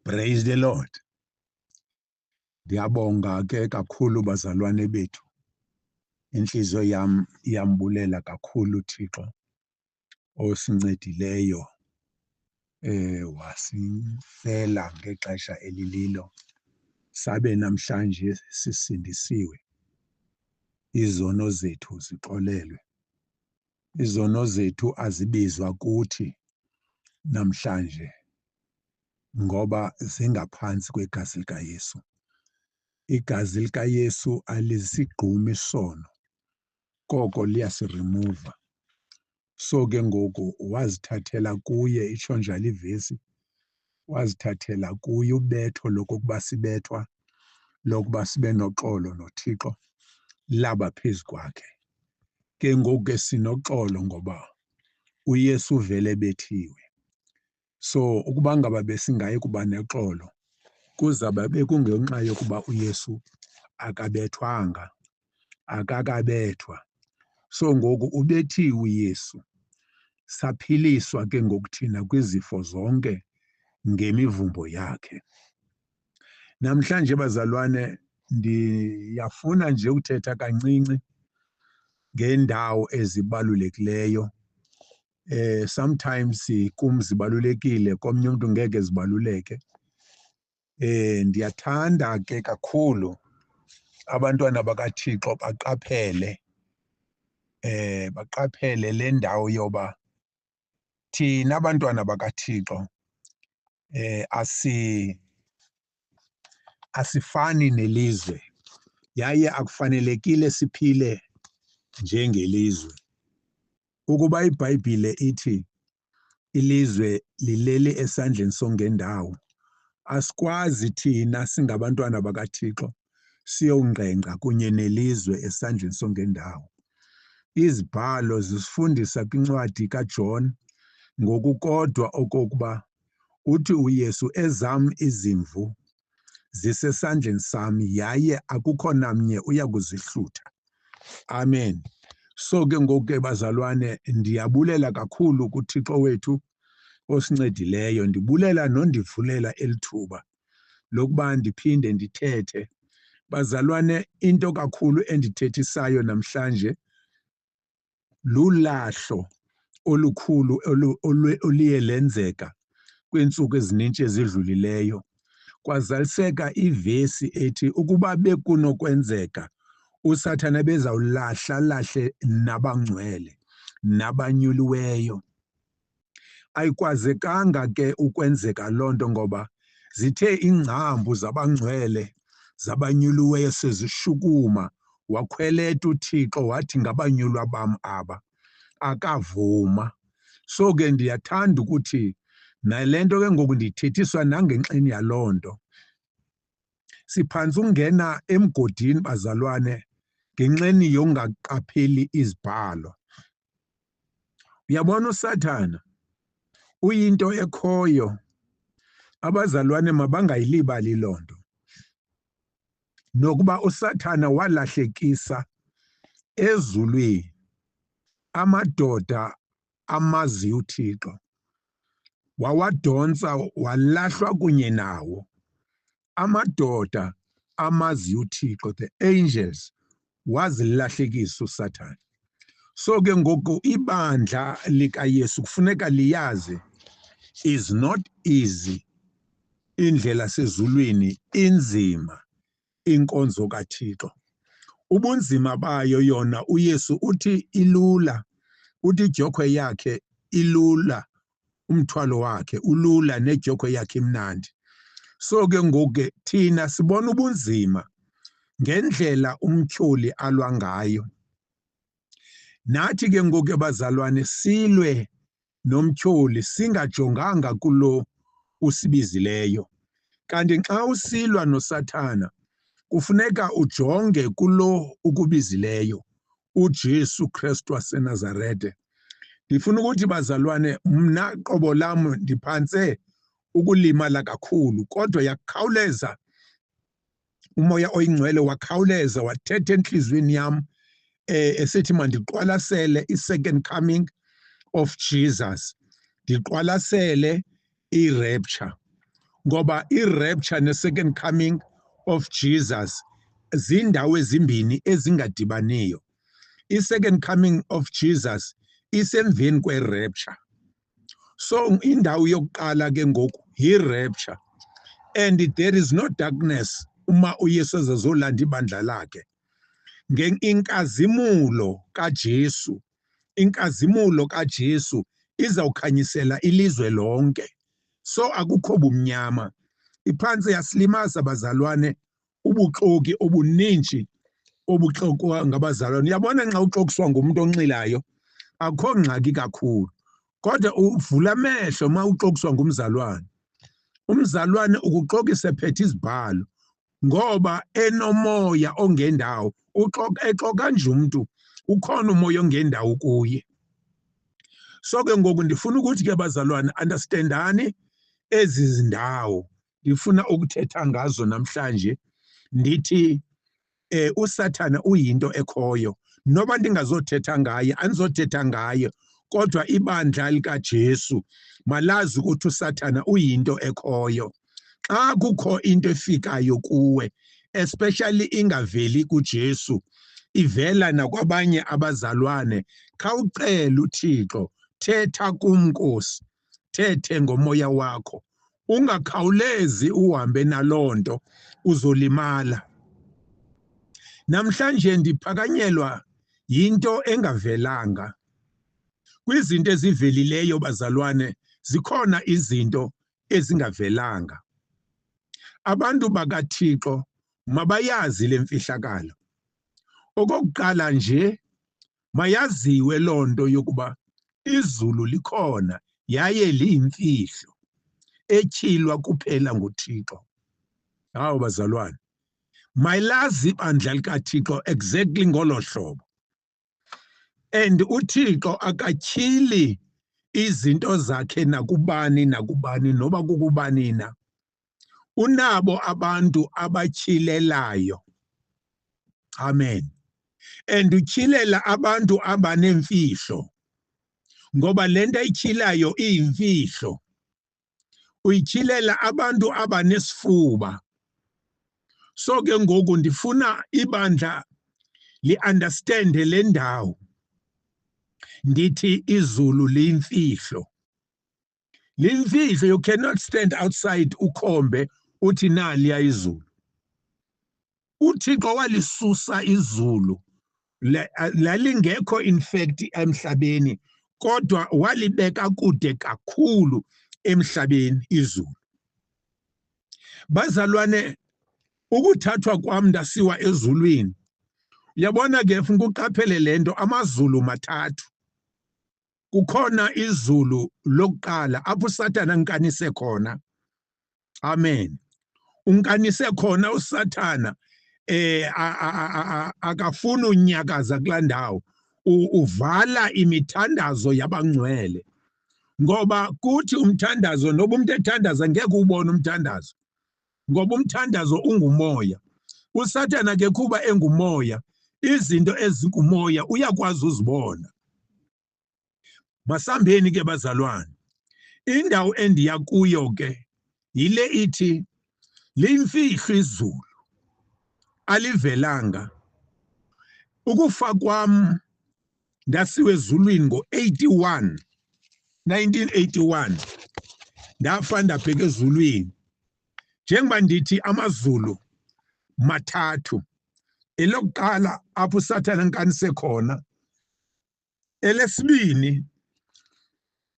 Praise the Lord. Ndiyabonga ke kakhulu bazalwane bethu. Inhliziyo yam iyambulela kakhulu uThixo osincedileyo wasifela ngexesha elililo, sabe namhlanje sisindisiwe, izono zethu zixolelwe, izono zethu azibizwa kuthi namhlanje ngoba zingaphantsi kwegazi likaYesu. Igazi likaYesu alisigqumi isono, koko liyasirimuva. So ke ngoku wazithathela kuye, itsho njalo ivesi, wazithathela kuye ubetho lokokuba sibethwa, lokuba sibe noxolo noThixo, laba phezu kwakhe. Ke ngoku ke sinoxolo ngoba uYesu uvele ebethiwe. So ukuba ngaba besingayi kuba nexolo, kuzawube bekungenxa yokuba uYesu akabethwanga, akakabethwa. So ngoku ubethiwe uYesu, saphiliswa ke ngoku thina kwizifo zonke ngemivumbo yakhe. Namhlanje bazalwane, ndiyafuna nje ukuthetha kancinci ngeendawo ezibalulekileyo. Sometimes kum zibalulekile, komnye umntu ngeke zibaluleke. Ndiyathanda ke kakhulu abantwana bakaThixo baqaphele, baqaphele le ndawo yoba thina abantwana bakaThixo asifani nelizwe, yaye akufanelekile siphile njengelizwe. Ukuba iBhayibhile ithi ilizwe lileli esandleni songendawo, asikwazi thina singabantwana bakaThixo siyongqengqa kunye nelizwe esandleni songendawo. Izibhalo zisifundisa kwincwadi kaJohn ngokukodwa okokuba uthi uYesu, ezam izimvu zisesandleni sam, yaye akukho namnye uya kuzihlutha. Amen. So ke ngoku ke bazalwane, ndiyabulela kakhulu kuThixo wethu osincedileyo. Ndibulela nondivulela elithuba lokuba ndiphinde ndithethe. Bazalwane, into kakhulu endithethisayo namhlanje lulahlo olukhulu oluye lenzeka kwiintsuku ezinintshi ezidlulileyo. Kwazaliseka ivesi ethi ukuba bekunokwenzeka uSathana bezawulahla lahle nabangcwele nabanyuliweyo. Ayikwazekanga ke ukwenzeka loo nto ngoba zithe iingcambu zabangcwele zabanyuliweyo sezishukuma, wakhweleta uThixo wathi ngabanyulwa bam aba, akavuma. So ke ndiyathanda ukuthi nale nto ke ngoku ndiyithethiswa nangenxeni yaloo nto. Siphantse ungena emgodini bazalwane ngenxeni yongaqapheli izibhalo. Uyabona uSathana uyinto ekhoyo, abazalwane mabangayilibali loo nto. Nokuba uSathana walahlekisa ezulwini amadoda amaziyo uThixo, wawadonsa walahlwa kunye nawo amadoda amaziyo uThixo, the angels, wazilahlekisa uSathana. So ke ngoku ibandla likaYesu kufuneka liyazi is not easy, indlela sezulwini inzima inkonzo kaThixo. Ubunzima bayo yona uYesu uthi ilula, uthi idyokhwe yakhe ilula, umthwalo wakhe ulula nedyokhwe yakhe imnandi. So ke ngoku ke thina sibona ubunzima ngendlela umtyholi alwa ngayo. Nathi ke ngoku bazalwane silwe nomtyholi singajonganga kulo usibizileyo. Kanti xa usilwa noSathana kufuneka ujonge kulo ukubizileyo, uJesu Kristu waseNazarete. Ndifuna ukuthi bazalwane, mna qobo lam ndiphantse ukulimala kakhulu, kodwa yakhawuleza uMoya oyiNgcwele wakhawuleza wathetha entliziyweni yam, esithi mandiqwalasele i-second coming of Jesus, ndiqwalasele i-rapture. Ngoba i-rapture ne-second coming of Jesus zindawo ezimbini ezingadibaniyo. I-second coming of Jesus isemveni kwe-rapture. So indawo yokuqala ke ngoku yi-rapture, and there is no darkness uma uYesu ezozolanda ibandla lakhe. Ngenkazimulo kaJesu, inkazimulo kaJesu izawukhanyisela ilizwe lonke. So akukho bumnyama. Iphantsi yasilimaza, bazalwane, ubuxoki obuninji obuxokwa ngabazalwane. Uyabona, nxa uxokiswa ngumuntu onxilayo akukho ngxaki kakhulu, kodwa uvula amehlo uma uxokiswa ngumzalwane. Umzalwane ukuxokisa ephethe izibhalo ngoba enomoya ongendawo. Uxoka, exoka nje umuntu, ukhona umoya ongendawo kuye. So ke ngoku ndifuna ukuthi ke, bazalwane, understandani ezi zindawo ndifuna ukuthetha ngazo namhlanje. Ndithi uSathana uyinto ekhoyo. Noba ndingazothetha ngaye, andizothetha ngaye, kodwa ibandla likaJesu malazi ukuthi uSathana uyinto ekhoyo. Xa kukho into efikayo kuwe, especially ingaveli kuJesu, ivela nakwabanye abazalwane, khawucela uThixo, "Thetha kum, Nkosi, thethe ngomoya wakho." Ungakhawulezi uhambe naloo nto, uzolimala. Namhlanje ndiphakanyelwa yinto engavelanga. Kwizinto ezivelileyo, bazalwane, zikhona izinto ezingavelanga. Abantu bakaThixo mabayazi le mfihlakalo. Okokuqala nje, mayaziwe loo nto yokuba izulu likhona yaye liyimfihlo etyhilwa kuphela nguThixo. Hawu bazalwane, mayilazi ibandla likaThixo exactly ngolo hlobo. And uThixo akatyhili izinto zakhe nakubani nakubani, noba kukubani na. Unabo abantu abatyhilelayo. Amen. And utyhilela abantu abanemfihlo, ngoba le nto ayityhilayo iyimfihlo. Uyityhilela abantu abanesifuba. So ke ngoku ndifuna ibandla li-understande le ndawo. Ndithi izulu liyimfihlo, liyimfihlo. You cannot stand outside ukhombe uthi naliya izulu. UThixo walisusa izulu, lalingekho in fact emhlabeni, kodwa walibeka kude kakhulu emhlabeni izulu. Bazalwane, ukuthathwa kwam ndasiwa ezulwini, uyabona ke, funeka uqaphele le nto, amazulu mathathu. Kukhona izulu lokuqala apho uSathana ankanise khona. Amen. Unkanise khona uSathana, akafuni unyakaza kulaa ndawo. Uvala imithandazo yabangcwele, ngoba kuthi umthandazo, noba umuntu ethandaza, ngeke ubone umthandazo, ngoba umthandazo ungumoya. USathana ke, kuba engumoya, izinto ezingumoya uyakwazi uzibona. Masambeni ke, bazalwane. Indawo endiya kuyo ke yile ithi liyimfihlo izulu, alivelanga. Ukufa kwam ndasiwe ezulwini ngo-81, 1981, ndafa ndabheka ezulwini. Njengoba ndithi amazulu mathathu, elokuqala apho uSathana nkanise khona, elesibini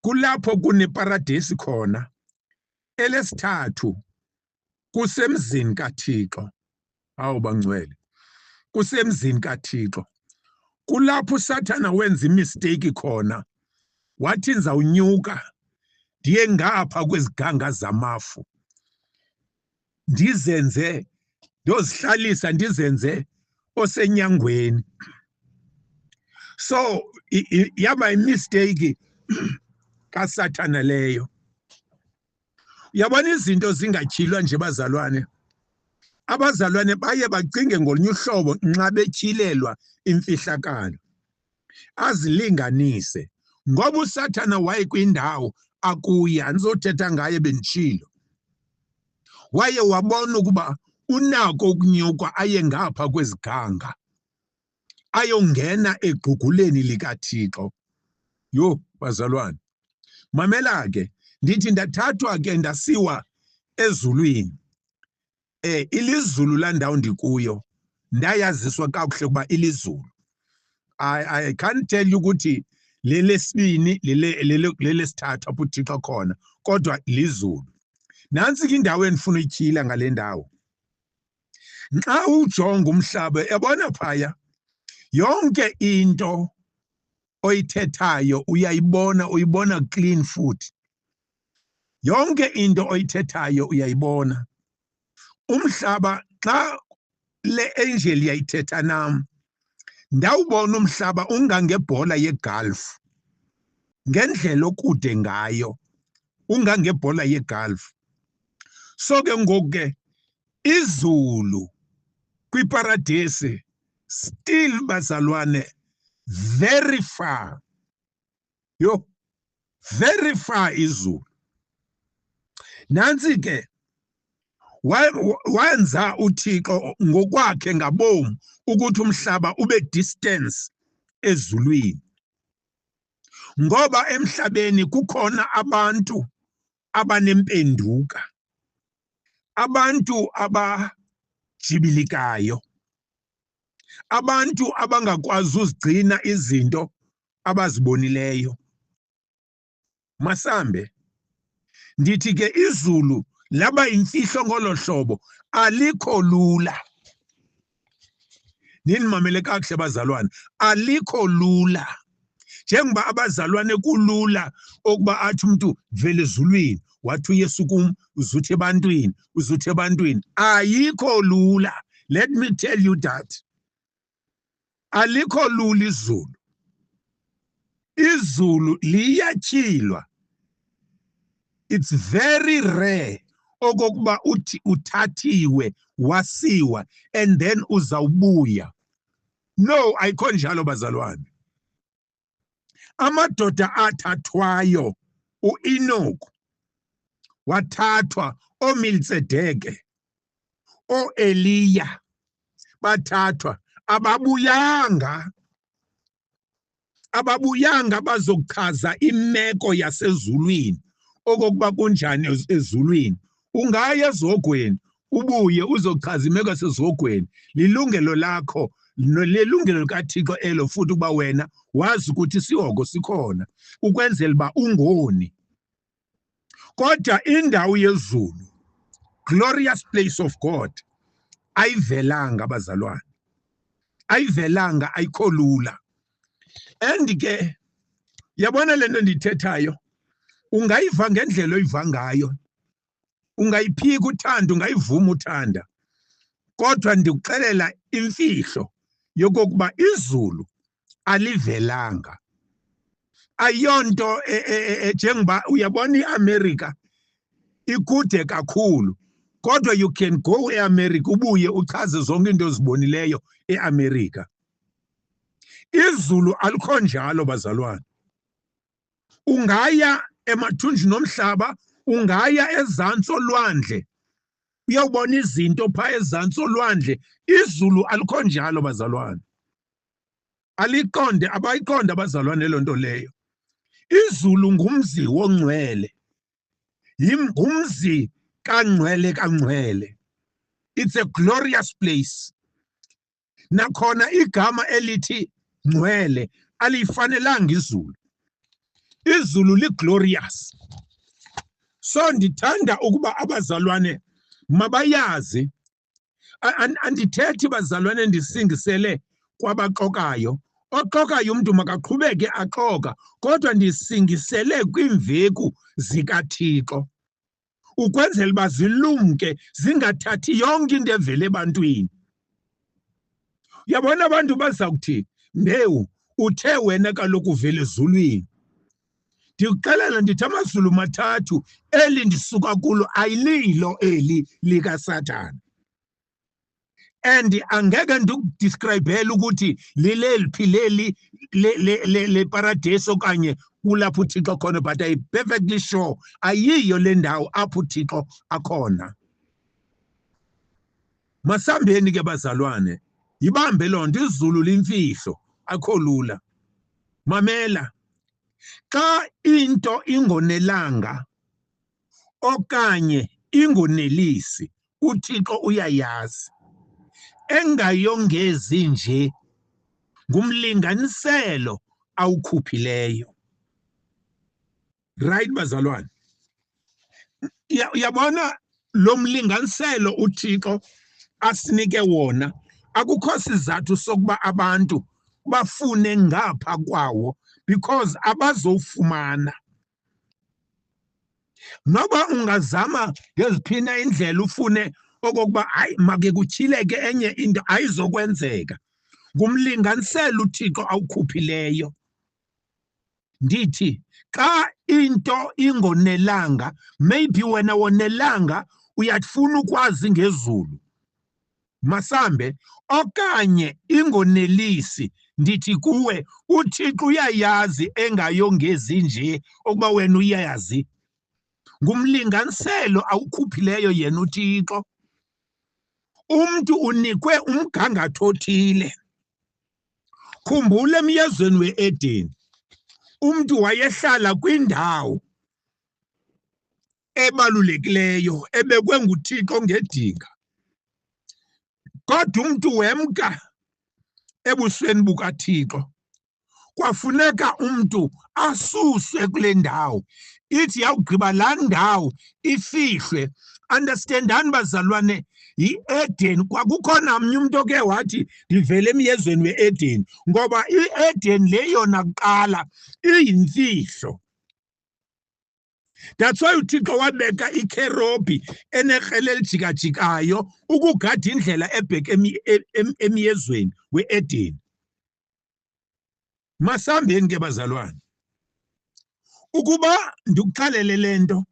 kulapho kuneparadesi khona, elesithathu kusemzini kaThixo. Awu bangcwele, kusemzini kaThixo, kulapho uSathana wenza imistake khona, wathi ndizawunyuka ndiye ngapha kweziganga zamafu, ndizenze, ndiyozihlalisa, ndizenze osenyangweni. So yaba imistake kaSathana leyo. Uyabona, izinto zingatyhilwa nje, bazalwane, abazalwane baye bacinge ngolunye uhlobo nxa betyhilelwa imfihlakalo, azilinganise, ngoba uSathana wayekwindawo akuye, andizothetha ngaye, benditshilo. Waye wabona ukuba unako ukunyuka aye ngapha kweziganga, ayongena egquguleni likaThixo. Yho, bazalwane, mamela ke, ndithi ndathathwa ke ndasiwa ezulwini. Ilizulu landawo ndikuyo, ndayaziswa kakuhle ukuba ilizulu. I can't tell you ukuthi lelesibini lelesithathu apho uThixo khona, kodwa lizulu. Nantsi ke indawo endifuna uyityhila ngale ndawo. Xa ujonga umhlaba, yabona phaya, yonke into oyithethayo uyayibona, uyibona clean futhi. Yonke into oyithethayo uyayibona. Umhlaba, xa le angel yayithetha nam, ndawubona umhlaba ungangebhola yegolf, ngendlela okude ngayo, ungangebhola yegolf. So ke ngoku ke izulu kwiparadesi still, bazalwane, very far. Yo, very far izulu. Nansi ke, wenza uThixo ngokwakhe ngabomu ukuthi umhlaba ube distance ezulwini, ngoba emhlabeni kukhona abantu abanempenduka, abantu abajibilikayo, abantu abangakwazi uzigcina izinto abazibonileyo. Masambe, ndithi ke izulu laba imfihlo ngolo hlobo, alikho lula. Ninimamele kakuhle bazalwane, alikho lula. Njengoba abazalwane kulula okuba athi umuntu vele ezulwini, wathi uYesu kum uzuthi ebantwini, uzuthi ebantwini, ayikho lula. Let me tell you that alikho lula izulu. Izulu liyatyhilwa. It's very rare okokuba uthi uthathiwe wasiwa and then uzawubuya. No, ayikho njalo bazalwane. Amadoda athathwayo, uEnoch wathathwa, oMelchizedeke, oEliya bathathwa, ababuyanga, ababuyanga bazochaza imeko yasezulwini okokuba kunjani ezulwini. Ungaya ezihogweni ubuye uzochaza imeko yasezihogweni, lilungelo lakho, lilungelo likaThixo elo futhi ukuba wena wazi ukuthi isihogo sikhona ukwenzela uba ungoni. Kodwa indawo yezulu, glorious place of God, ayivelanga bazalwane, ayivelanga, ayikho lula. And ke yabona lento ndiyithethayo, ungayiva ngendlela oyiva ngayo, ungayiphika uthanda, ungayivuma uthanda, kodwa ndikuxelela imfihlo yokokuba izulu alivelanga. Ayonto njengoba uyabona iAmerica ikude kakhulu, kodwa you can go eAmerica ubuye uchaze zonke into ozibonileyo eAmerica. Izulu alikho njalo bazalwane. Ungaya emathunjini omhlaba, ungaya ezantsi olwandle, uyawubona izinto phaa ezantsi olwandle. Izulu alikho njalo bazalwane. Aliqonde, abayiqonde abazalwane loo nto leyo. Izulu ngumzi wongcwele, ngumzi kangcwele kangcwele. It's a glorious place. Nakhona igama elithi ngcwele alifanelanga izulu. Izulu li-glorious. So ndithanda ukuba abazalwane mabayazi. Andithethi bazalwane ndisingisele kwabaxokayo. Oxokayo umuntu makaqhubeke axoka, kodwa ndisingisele kwiimveku zikaThixo ukwenzela uba zilumke, zingathathi yonke into evela ebantwini. Uyabona abantu baza kuthi, Mbewu, uthe wena kaloku uvela ezulwini. Ndikuxelela ndithi amazulu mathathu, eli ndisuka kulo ayililo eli likaSathana. And angeke ndikudescribele ukuthi lileliphi leli le paradise okanye kulapho uThixo khona, but I perfectly sure ayiyo le ndawo apho uThixo akhona. Masambeni ke bazalwane, yibambe loo nto, izulu limfihlo, akho lula. Mamela, xa into ingonelanga okanye ingonelisi, uThixo uyayazi. Engayongezi nje ngumlinganiselo awukhuphileyo. Right bazalwane, uyabona lo mlinganiselo uThixo asinike wona, akukho sizathu sokuba abantu bafune ngapha kwawo, because abazofumana. Noba ungazama ngeziphina indlela ufune okokuba hayi make kutyhileke enye into, ayizokwenzeka. Ngumlinganiselo uThixo awukhuphileyo. Ndithi xa into ingonelanga, maybe wena wonelanga, uyafuna ukwazi ngezulu, masambe, okanye ingonelisi, ndithi kuwe uThixo uyayazi engayongezi nje okuba wena uyazi. Ngumlinganiselo awukhuphileyo yena uThixo. Umntu unikwe umgangatho othile. Khumbula emyezweni we-Edeni, umntu wayehlala kwindawo ebalulekileyo ebekwe nguThixo ngedinga. Kodwa umntu wemka ebusweni bukaThixo. Kwafuneka umntu asuswe kule ndawo. Ithi yawugqiba laa ndawo ifihlwe. Understandani bazalwane, yi-Eden. Kwakukho namnye umntu oke wathi ndivele emyezweni we-Eden, ngoba i-Eden le yona kuqala iyimfihlo. That's why uThixo wabeka ikherobhi enekrele elijikajikayo ukugada indlela ebheke emyezweni we-Eden. Masambeni ke bazalwane. Ukuba ndikuxelele le nto,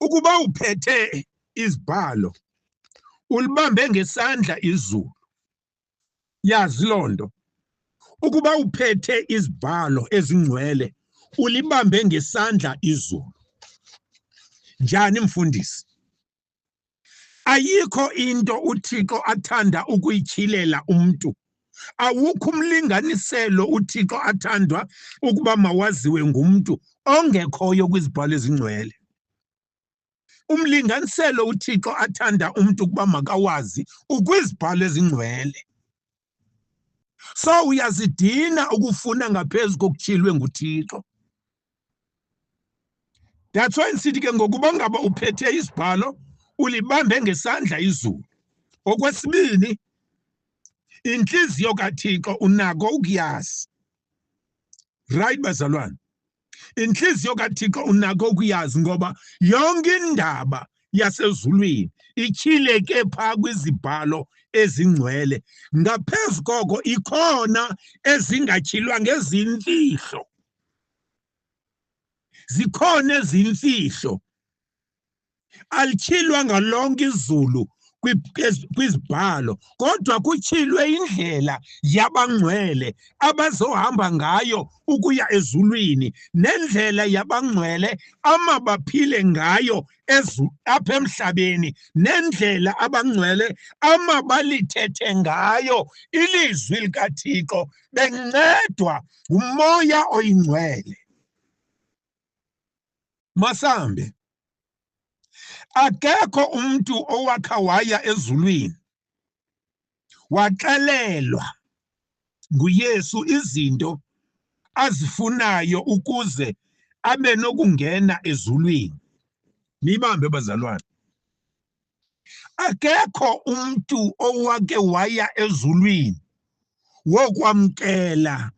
ukuba uphethe izibhalo, ulibambe ngesandla izulu, yazi loo nto. Ukuba uphethe izibhalo ezingcwele, ulibambe ngesandla izulu. Njani mfundisi? Ayikho into uThixo athanda ukuyityhilela umntu. Awukho umlinganiselo uThixo athandwa ukuba mawaziwe ngumntu ongekhoyo kwizibhalo ezingcwele. Umlinganiselo uThixo athanda umntu ukuba makawazi ukwizibhalo ezingcwele. So uyazidina ukufuna ngaphezu kokutyhilwe nguThixo. That's why nisithi ke ngokuba ngaba uphethe isibhalo, ulibambe ngesandla izulu. Okwesibini, inhliziyo kaThixo unako ukuyazi. Right bazalwane? Inhliziyo kaThixo unako ukuyazi, ngoba yonke indaba yasezulwini ityhileke phaa kwizibhalo ezingcwele. Ngaphezu koko ikhona ezingatyhilwa ngezimfihlo. Zikhona ezimfihlo. Alityhilwa ngalonke izulu kwizibhalo, kodwa kutyhilwe indlela yabangcwele abazohamba ngayo ukuya ezulwini, nendlela yabangcwele amabaphile ngayo apha emhlabeni, nendlela abangcwele amabalithethe ngayo ilizwi likaThixo bencedwa nguMoya oyiNgcwele. Masambe. Akekho umntu owakha waya ezulwini waxelelwa nguYesu izinto azifunayo ukuze abe nokungena ezulwini. Nibambe bazalwane. Akekho umntu owake waya ezulwini wokwamkela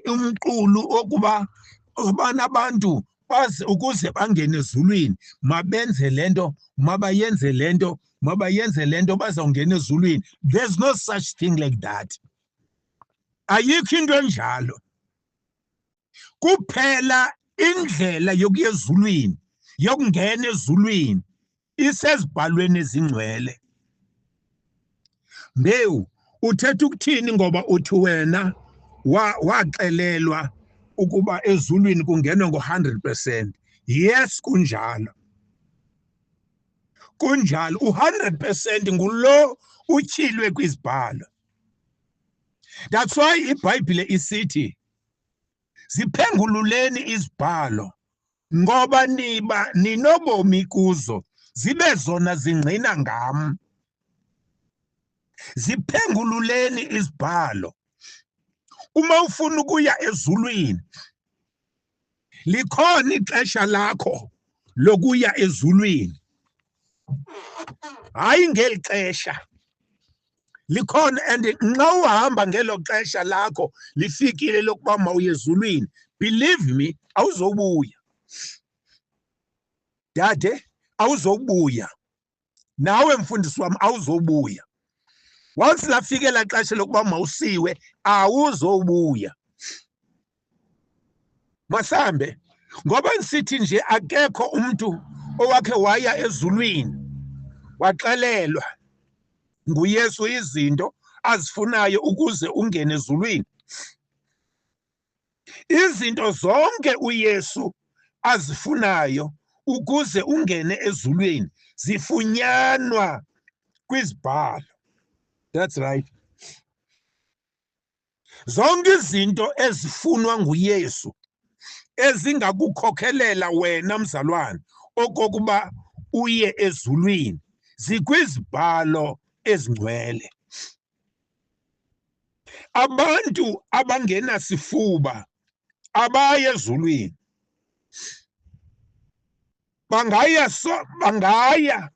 umqulu okuba abana abantu baze ukuze bangene ezulwini mabenze lento, mabayenze lento, mabayenze lento bazawungena ezulwini. There's no such thing like that. Ayikho into enjalo. Kuphela indlela yokuya ezulwini, yokungena ezulwini, isezibhalweni ezingcwele. Mbewu, uthetha ukuthini ngoba uthi wena waxelelwa ukuba ezulwini kungenwa ngo-100%? Yes, kunjalo. Kunjalo, u-100% ngulo utyhilwe kwizibhalo. That's why iBhayibhile isithi ziphengululeni izibhalo ngoba niba ninobomi kuzo zibe zona zingqina ngam. Ziphengululeni izibhalo. Uma ufuna ukuya ezulwini, likhona ixesha lakho lokuya ezulwini. Hayi ngeli xesha likhona, and nxa uhamba ngelo xesha lakho lifikile lokuba mawuye ezulwini, believe me, awuzobuya dade, awuzobuya nawe mfundisi wami, awuzobuya. Once lafike la xesha lokuba mawusiwe, awuzobuya. Masambe, ngoba nisithi nje akekho umuntu owakhe waya ezulwini waxelelwa nguYesu izinto azifunayo ukuze ungene ezulwini. Izinto zonke uYesu azifunayo ukuze ungene ezulwini zifunyanwa kwizibhalo. That's right. Zonke izinto ezifunwa nguYesu ezingakukhokhelela wena mzalwane okokuba uye ezulwini zikwizibhalo ezingcwele. Abantu abangenasifuba abaye ezulwini. Bangaya so bangaya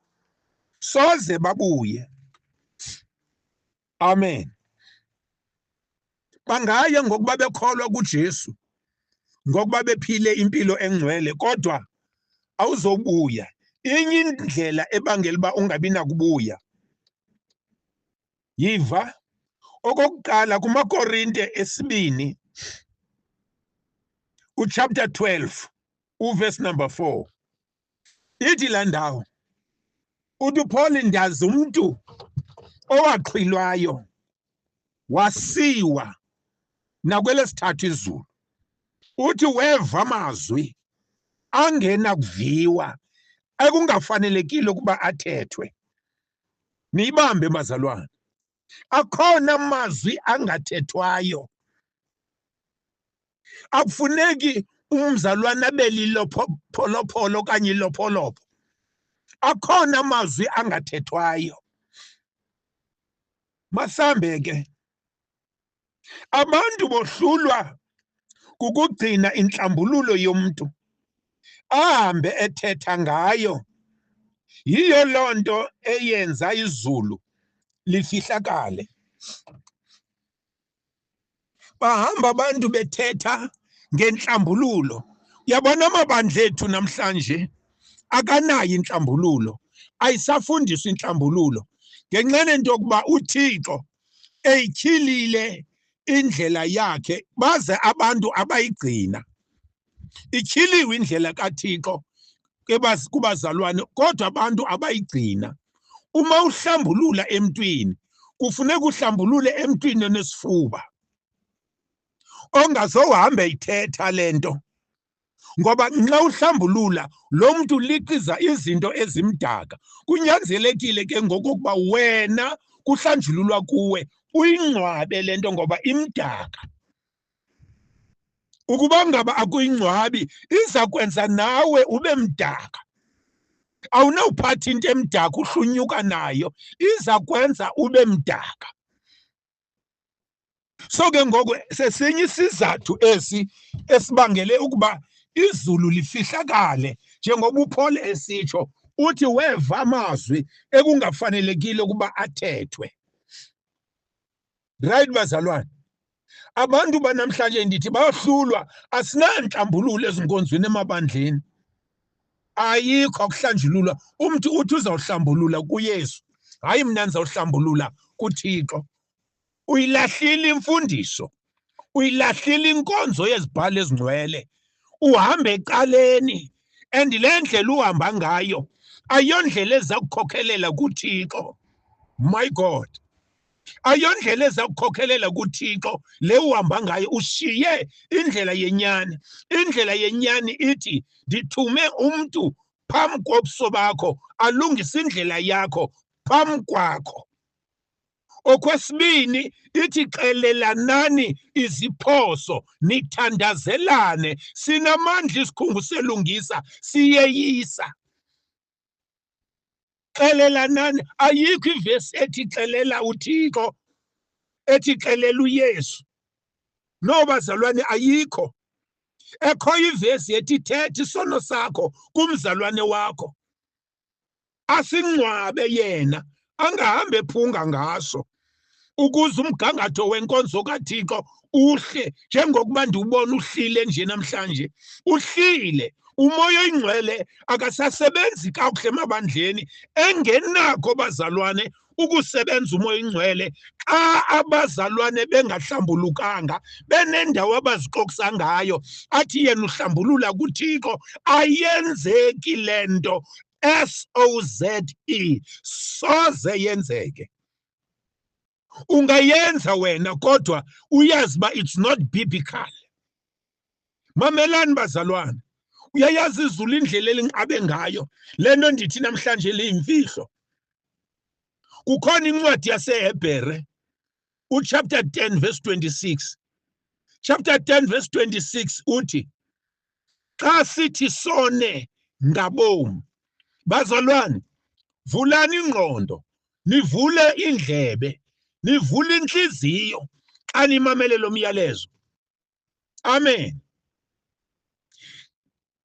soze babuye. Amen. Bangaya ngokuba bekholwa kuJesu, ngokuba bephile impilo engcwele, kodwa awuzobuya. Inye indlela ebangela uba ungabi nakubuya, yiva okokuqala kumaKorinte esibini uchapter 12 uverse number 4, ithi laa ndawo, uthi uPaul, ndazi umntu owaxhwilwayo wasiwa nakwelesithathu izulu, uthi weva amazwi angenakuviwa ekungafanelekile ukuba athethwe. Niyibambe bazalwane, akhona amazwi angathethwayo. Akufuneki umzalwane abe lilopholopolo okanye ilopholopho. Akhona amazwi angathethwayo. Masambe ke. Abantu bohlulwa kukugcina inhlambululo yomuntu ahambe ethetha ngayo. Yiyo lonto eyenza izulu lifihlakale. Bahamba abantu bethetha ngenhlambululo. Uyabona amabandla ethu namhlanje akanayo inhlambululo, ayisafundiswa inhlambululo ngenxa nento yokuba uThixo eyityhilile indlela yakhe baze abantu abayigcina. Ityhiliwe indlela kaThixo kubazalwane, kodwa abantu abayigcina. Uma uhlambulula emntwini, kufuneka uhlambulule emntwini onesifuba ongazohamba eyithetha lento, ngoba nxa uhlambulula lo muntu liqiza izinto ezimdaka. Kunyanzelekile ke ngokokuba wena kuhlanjululwa kuwe uyingcwabe lento ngoba imdaka. Ukuba ngaba akuyingcwabi, iza kwenza nawe ube mdaka. Awunawuphatha into emdaka uhlunyuka nayo, iza kwenza ube mdaka. So ke ngoku sesinye isizathu esi esibangele ukuba izulu lifihlakale, njengoba uPaul esitsho uthi weva amazwi ekungafanelekile ukuba athethwe. Right bazalwane, abantu banamhlanje ndithi bayohlulwa, asinantlambululo ezinkonzweni emabandleni, ayikho akuhlanjululwa. Umntu uthi uzawuhlambulula kuYesu, hayi mna ndizawuhlambulula kuThixo. Uyilahlile imfundiso, uyilahlile inkonzo yezibhalo ezingcwele, uhamba ecaleni, and le ndlela uhamba ngayo ayondlela eza kukhokhelela kuThixo. My God, ayondlela eza kukhokhelela kuThixo le uhamba ngayo. Ushiye indlela yenyani. Indlela yenyani ithi ndithume umntu phambi kobuso bakho, alungise indlela yakho phambi kwakho. Okwesibini ithi xelelanani iziphoso, nithandazelane. Sinamandla isikhungu selungisa, siyeyisa. Xelelanani. Ayikho ivesi ethi xelela uThixo, ethi xelela uYesu. No bazalwane, ayikho. Ekhoyo ivesi ethi thetha isono sakho kumzalwane wakho, asingcwabe yena, angahambi ephunga ngaso, ukuze umgangatho wenkonzo kaThixo uhle njengokuba ndiwubona uhlile nje namhlanje. Uhlile. Umoya oyingcwele akasasebenzi kakuhle emabandleni, engenakho bazalwane ukusebenza umoya oyingcwele xa abazalwane bengahlambulukanga, benendawo abazixokisa ngayo, athi yena uhlambulula kuThixo. Ayenzeki le nto, SOZE, soze yenzeke. Ungayenza wena, kodwa uyazi uba it's not biblical. Mamelani bazalwane, uyayazi izulu indlela elinqabe ngayo. Le nto ndithi namhlanje liyimfihlo. Kukhona incwadi yaseHebhere, uchapter 10 verse 26. Chapter 10 verse 26 uthi, xa sithi sone ngabomi, bazalwane, vulani ingqondo, nivule indlebe, nivule inhliziyo xa nimamele lo myalezo. Amen.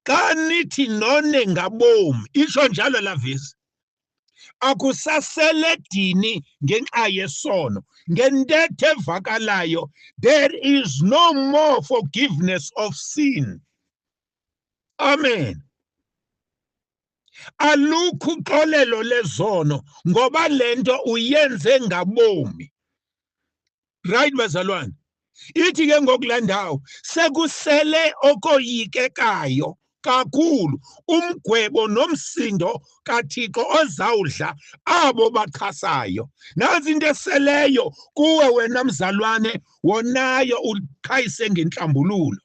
Xa nithi none ngabomi, isho njalo la vesi, akusasele dini ngenxa yesono. Ngentetho evakalayo, there is no more forgiveness of sin. Amen. Alukho uxolelo lezono ngoba lento uyenze ngabomi. Right bazalwane? Ithi ke ngoku ndawo sekusele okoyikekayo kakhulu, umgwebo nomsindo kaThixo ozawudla abo bachasayo. Nansi into eseleyo kuwe wena mzalwane wonayo uqhayise ngenhlambululo.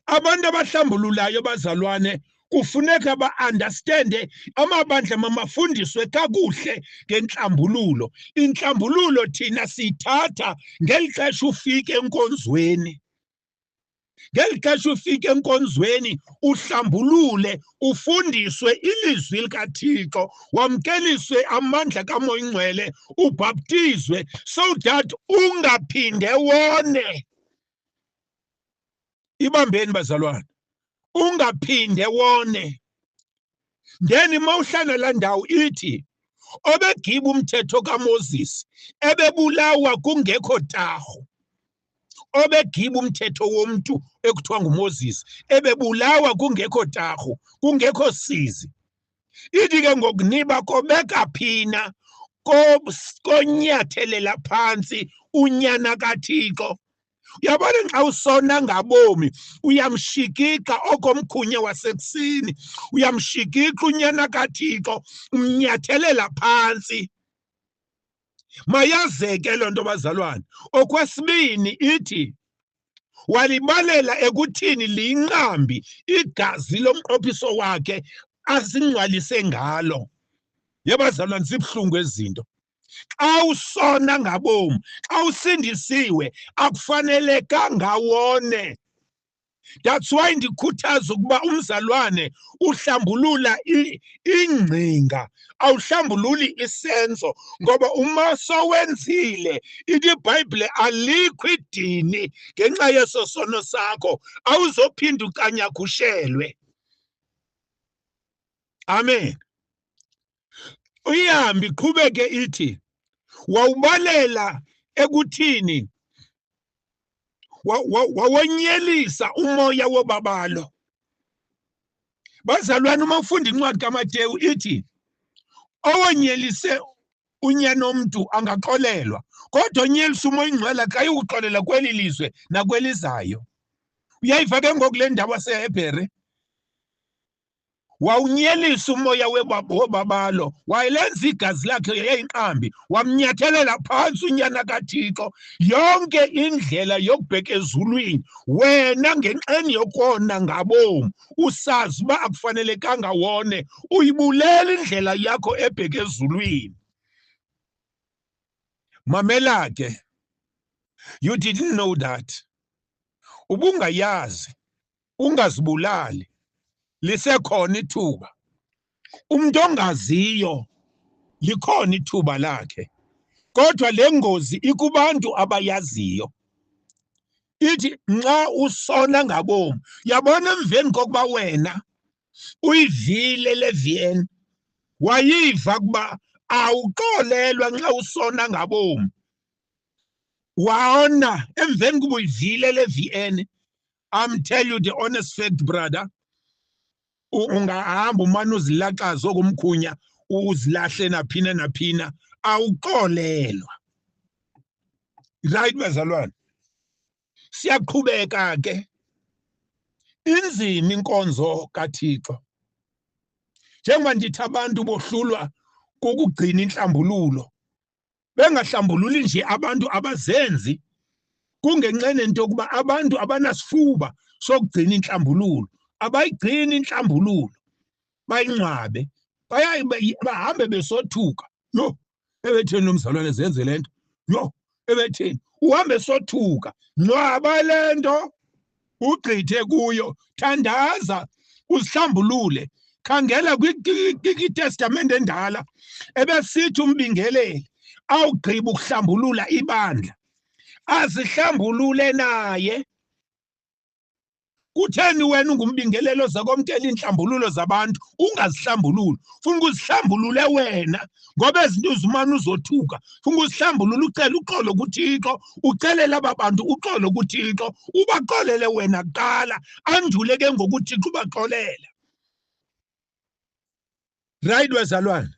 Abantu abahlambululayo bazalwane kufuneka ba-understande, amabandla mamafundiswe kakuhle ngenhlambululo. Inhlambululo thina siyithatha ngeli xesha ufike enkonzweni. Ngeli xesha ufike enkonzweni uhlambulule, ufundiswe ilizwi likaThixo, wamkeliswe amandla kaMoya Ingcwele, ubhaptizwe so that ungaphinde wone. Ibambeni bazalwane, ungaphinde wone. Then mawuhlala la ndawo ithi obegiba umthetho kaMoses ebebulawa kungekho taho. Obegiba umthetho womntu ekuthiwa nguMoses ebebulawa kungekho taho, kungekho sizi. Ithi ke ngokuniba kobeka phina konyathelela phansi unyana kaThixo. Uyabona xa usona ngabomi uyamshikixa okomkhunye wasekusini, uyamshikixa unyana kaThixo, umnyathelela phantsi. Mayazeke loo nto bazalwane. Okwesibini ithi walibalela ekuthini liyinqambi igazi lomqophiso wakhe asingcwalise ngalo. Yebazalwane, zibuhlungu ezinto. Xa usona ngabomi, xa usindisiwe, akufanelekanga wone. That's why ndikhuthaza ukuba umzalwane uhlambulula ingcinga, awuhlambululi isenzo, ngoba uma sowenzile, ithi iBhayibhile alikho idini ngenxa yeso sono sakho, awuzophinda ukanyakhushelwe. Amen. Uyihambi iqhubeke ithi wawubalela ekuthini wawonyelisa umoya wobabalo. Bazalwane, uma ufunda incwadi kaMateyu ithi owonyelise unyana omntu angaxolelwa, kodwa onyelisa umoya ingcwele akayikuxolela kweli lizwe nakwelizayo. Uyayiva ke ngoku le ndaba seHebhere? Wawunyelisa umoya wobabalo, wayelenza igazi lakhe yayinqambi, wamnyathelela phansi unyana kaThixo. Yonke indlela yokubheka ezulwini, wena ngenxeni yokona ngabomu, usazi uba akufanelekanga wone, uyibulela indlela yakho ebheke ezulwini. Mamela ke, you didn't know that. Ubungayazi, ungazibulali, lisekhona ithuba. Umuntu ongaziyo likhona ithuba lakhe, kodwa le ngozi ikubantu abayaziyo. Ithi nxa usona ngabomu, yabona emveni kokuba wena uyivile le VN, wayiva kuba awuxolelwa nxa usona ngabomu, waona emveni kuba uyivile le VN. I'm tell you the honest fact, brother, ungahamba umane uzilaxaza okumkhunya, uzilahle naphina naphina, awuxolelwa. Right bazalwane, siyaqhubeka ke. Inzima inkonzo kaThixo. Njengoba ndithi abantu bohlulwa kukugcina inhlambululo, bengahlambululi nje abantu abazenzi, kungenxa nento yokuba abantu abanasifuba sokugcina inhlambululo, abayigcini inhlambululo, bayingcwabe, bahambe besothuka. Yo, ebetheni lo mzalwane zenze lento, yo, ebetheni uhambe sothuka. Ngcwaba lento, ugqithe kuyo, thandaza, uzihlambulule. Khangela kwiTestamente endala, ebesithi umbingeleli awugqiba ukuhlambulula ibandla, azihlambulule naye. Kutheni wena ungumbingelelo zakomkela inhlambululo zabantu ungazihlambululi? Funa ukuzihlambulule wena, ngoba ezinto uzumane uzothuka. Funa ukuzihlambulula, ucele uxolo kuThixo, ucelele aba bantu uxolo kuThixo, ubaxolele wena kuqala, andule ke ngokuThixo ubaxolele. Right bazalwane,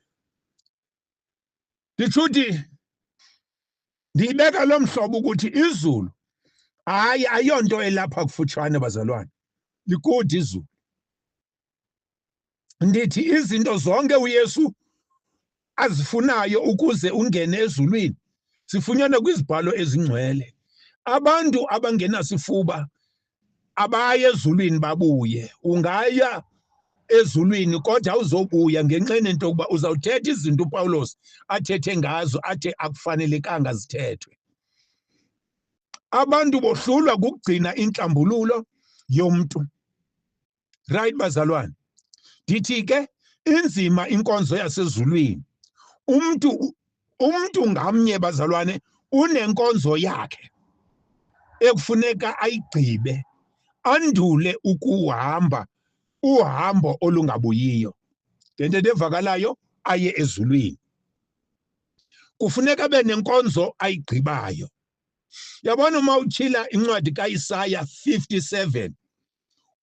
nditsho ndiyibeka lo mhlobo ukuthi izulu hayi ayonto elapha kufutshane bazalwane, likude izulu. Ndithi izinto zonke uYesu azifunayo ukuze ungene ezulwini sifunyanwa kwizibhalo ezingcwele. Abantu abangenasifuba abaye ezulwini babuye. Ungaya ezulwini kodwa awuzobuya ngenxa nento yokuba uzawuthetha izinto uPawulos athethe ngazo, athe akufanelekanga zithethwe. Abantu bohlulwa kukugcina inhlambululo yomntu. Right bazalwane, ndithi ke inzima inkonzo yasezulwini. Umntu ngamnye bazalwane unenkonzo yakhe ekufuneka ayigqibe, andule ukuhamba uhambo olungabuyiyo, ngento evakalayo aye ezulwini. Kufuneka abe nenkonzo ayigqibayo. Yabona uma utyhila incwadi kaIsaya 57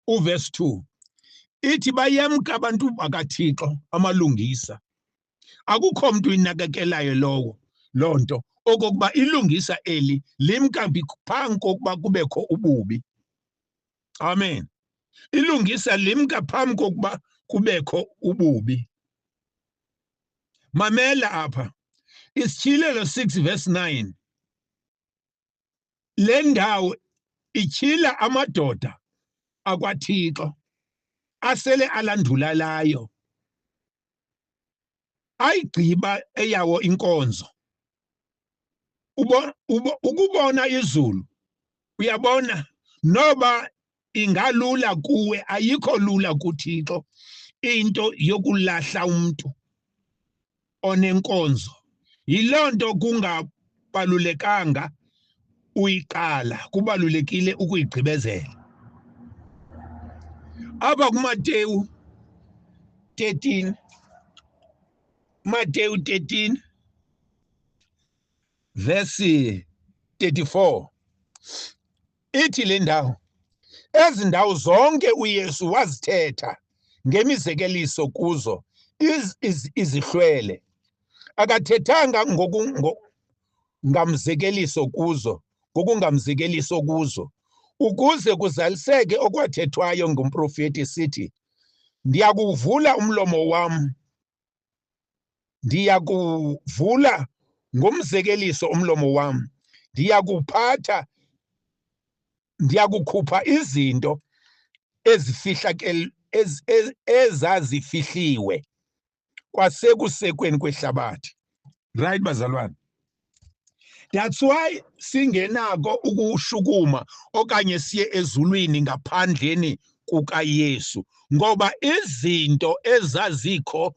uverse 2, ithi bayemka abantu bakaThixo amalungisa, akukho mntu inakekelayo lowo loo nto, okokuba ilungisa eli limka phambi kokuba kubekho ububi. Amen. Ilungisa limka phambi kokuba kubekho ububi. Mamela apha, Isityhilelo 6 verse 9. Le ndawo ityhila amadoda akwaThixo asele alandulalayo, ayigqiba eyawo inkonzo. Ukubona izulu, uyabona, noba ingalula kuwe, ayikho lula kuThixo into yokulahla umuntu onenkonzo. Yiloo nto kungabalulekanga uyiqala, kubalulekile ukuyigqibezela. Apha kuMateyu 13, Mateyu 13 verse 34, ithi le ndawo, ezi ndawo zonke uYesu wazithetha ngemizekeliso kuzo izihlwele. Akathethanga ngamzekeliso kuzo, ngokungamzekeliso kuzo, ukuze kuzaliseke okwathethwayo ngumprofeti sithi, Ndiyakuvula umlomo wam, ndiyakuvula ngomzekeliso umlomo wam, ndiyakuphatha, ndiyakukhupha izinto ezazifihliwe kwasekusekweni kwehlabathi. Right, bazalwane? That's why singenako ukushukuma okanye siye ezulwini ngaphandleni kukaYesu, ngoba izinto ezazikho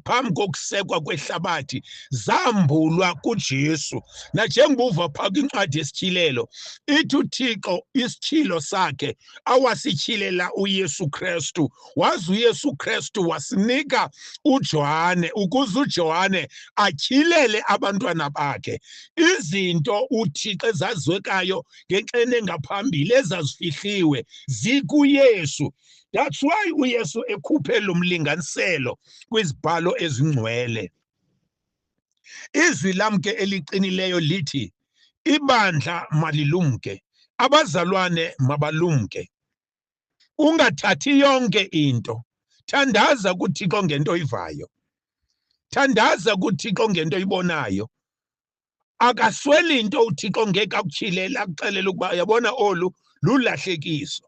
phambi kokusekwa kwehlabathi zambulwa kuJesu. Najengoba uva phaa kwincwadi yesityhilelo, ithi uThixo isityhilo sakhe awasityhilela uYesu Kristu, waze uYesu Kristu wasinika uJohane ukuze uJohane atyhilele abantwana bakhe izinto uThixo ezazwekayo ngenxeni engaphambili ezazifihliwe zikuYesu. That's why uYesu ekhuphe lo mlinganiselo kwizibhalo ezingcwele. Izwi lam ke eliqinileyo lithi ibandla malilumke, abazalwane mabalumke. Ungathathi yonke into. Thandaza kuThixo ngento oyivayo. Thandaza kuThixo ngento oyibonayo. Akasweli into uThixo ngeke akutyhilele akuxelele ukuba yabona olu lulahlekiso.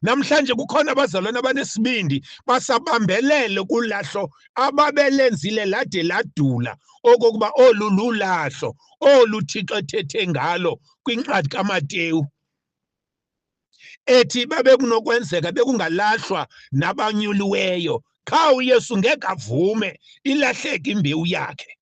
Namhlanje kukhona abazalwane abanesibindi basabambelele kulahlo ababelenzile lade ladula okokuba olu lulahlo olu Thixo ethethe ngalo kwincwadi kaMateyu ethi babekunokwenzeka bekungalahlwa nabanyuliweyo, qha uYesu ngeke avume ilahleke imbewu yakhe.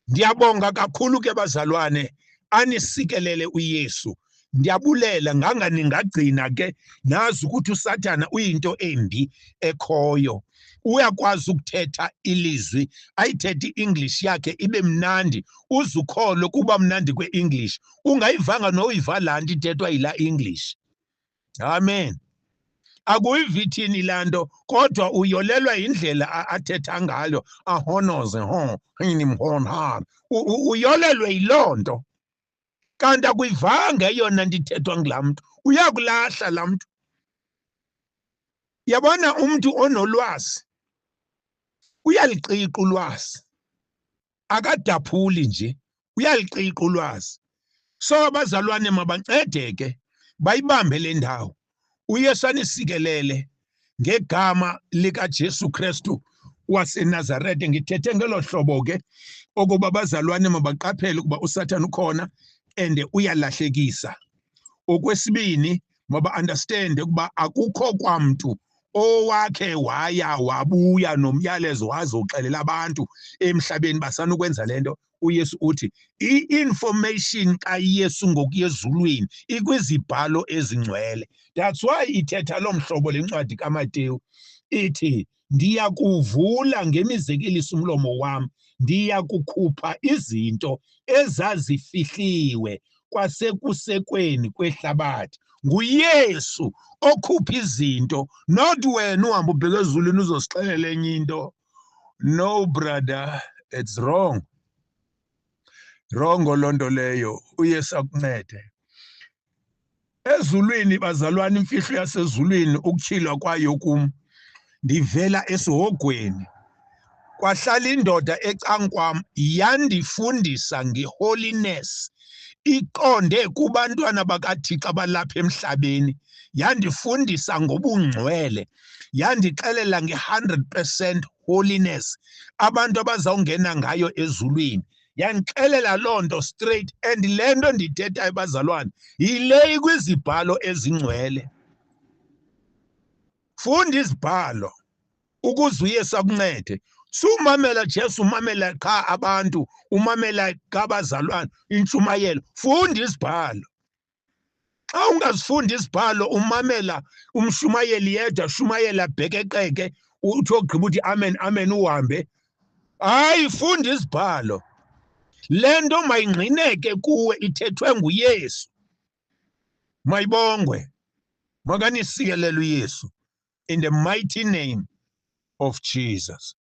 Ndiyabonga kakhulu ke bazalwane, anisikelele uYesu. Ndiyabulela nganga ningagcina ke nazi ukuthi uSathana uyinto embi ekhoyo. Uyakwazi ukuthetha ilizwi, ayithethe i-English yakhe ibe mnandi, uze ukholwe kuba mnandi kwe-English, ungayivanga noyiva laa nto ithethwa yilaa English. Amen. Akuyivi ithini laa nto, kodwa uyolelwa yindlela athetha ngayo, ahonoze ho hinimhonhar, uyolelwe yiloo nto. Kanti akuyivanga eyona nto ithethwa ngulaa mntu, uyakulahla laa mntu. Yabona, umntu onolwazi uyaliqiqa ulwazi, akadaphuli nje, uyaliqiqa ulwazi. So abazalwane mabancedeke bayibambe le ndawo. uYesu anisikelele ngegama likaJesu Kristu waseNazarete. Ngithethe ngelo hlobo ke okuba abazalwane mabaqaphele ukuba uSathane ukhona and uyalahlekisa. Okwesibini, maba-understand ukuba akukho kwamntu owakhe waya wabuya nomyalezo wazoxelela abantu emhlabeni basanukwenza le nto. uYesu uthi i-information kaYesu ngokuya ezulwini ikwizibhalo ezingcwele. That's why ithetha lo mhlobo le ncwadi kaMateyu, ithi ndiyakuvula ngemizekeliso umlomo wam, ndiyakukhupha izinto ezazifihliwe kwasekusekweni kwehlabathi. NguYesu okhupha izinto, not wena uhamba ubheke ezulwini uzosixelela enye into. No brother, it's wrong. Wrong loo nto leyo. uYesu akuncede. Ezulwini bazalwane, imfihlo yasezulwini ukutyhilwa kwayo kum, ndivela esihogweni. Kwahlala indoda ecankwam yandifundisa ngeholiness, iqonde kubantwana bakaThixo abalapha emhlabeni. Yandifundisa ngobungcwele, yandixelela nge-100% holiness abantu abazawungena ngayo ezulwini. Yandixelela loo nto straight, and le nto ndiyithethayo bazalwane yile ikwizibhalo ezingcwele. Funda izibhalo ukuze uYesu akuncede. Sumamela Jesu, umamela qha abantu, umamela kabazalwane intshumayelo. Funda izibhalo. Xa ungazifundi izibhalo, umamela umshumayeli yedwa, shumayela bhekeqeke, uthi ogqiba uthi amen amen uhambe. Hayi, funda izibhalo. Le nto mayingqineke kuwe, ithethwe nguYesu. Mayibongwe. Makanisikelele uYesu. In the mighty name of Jesus.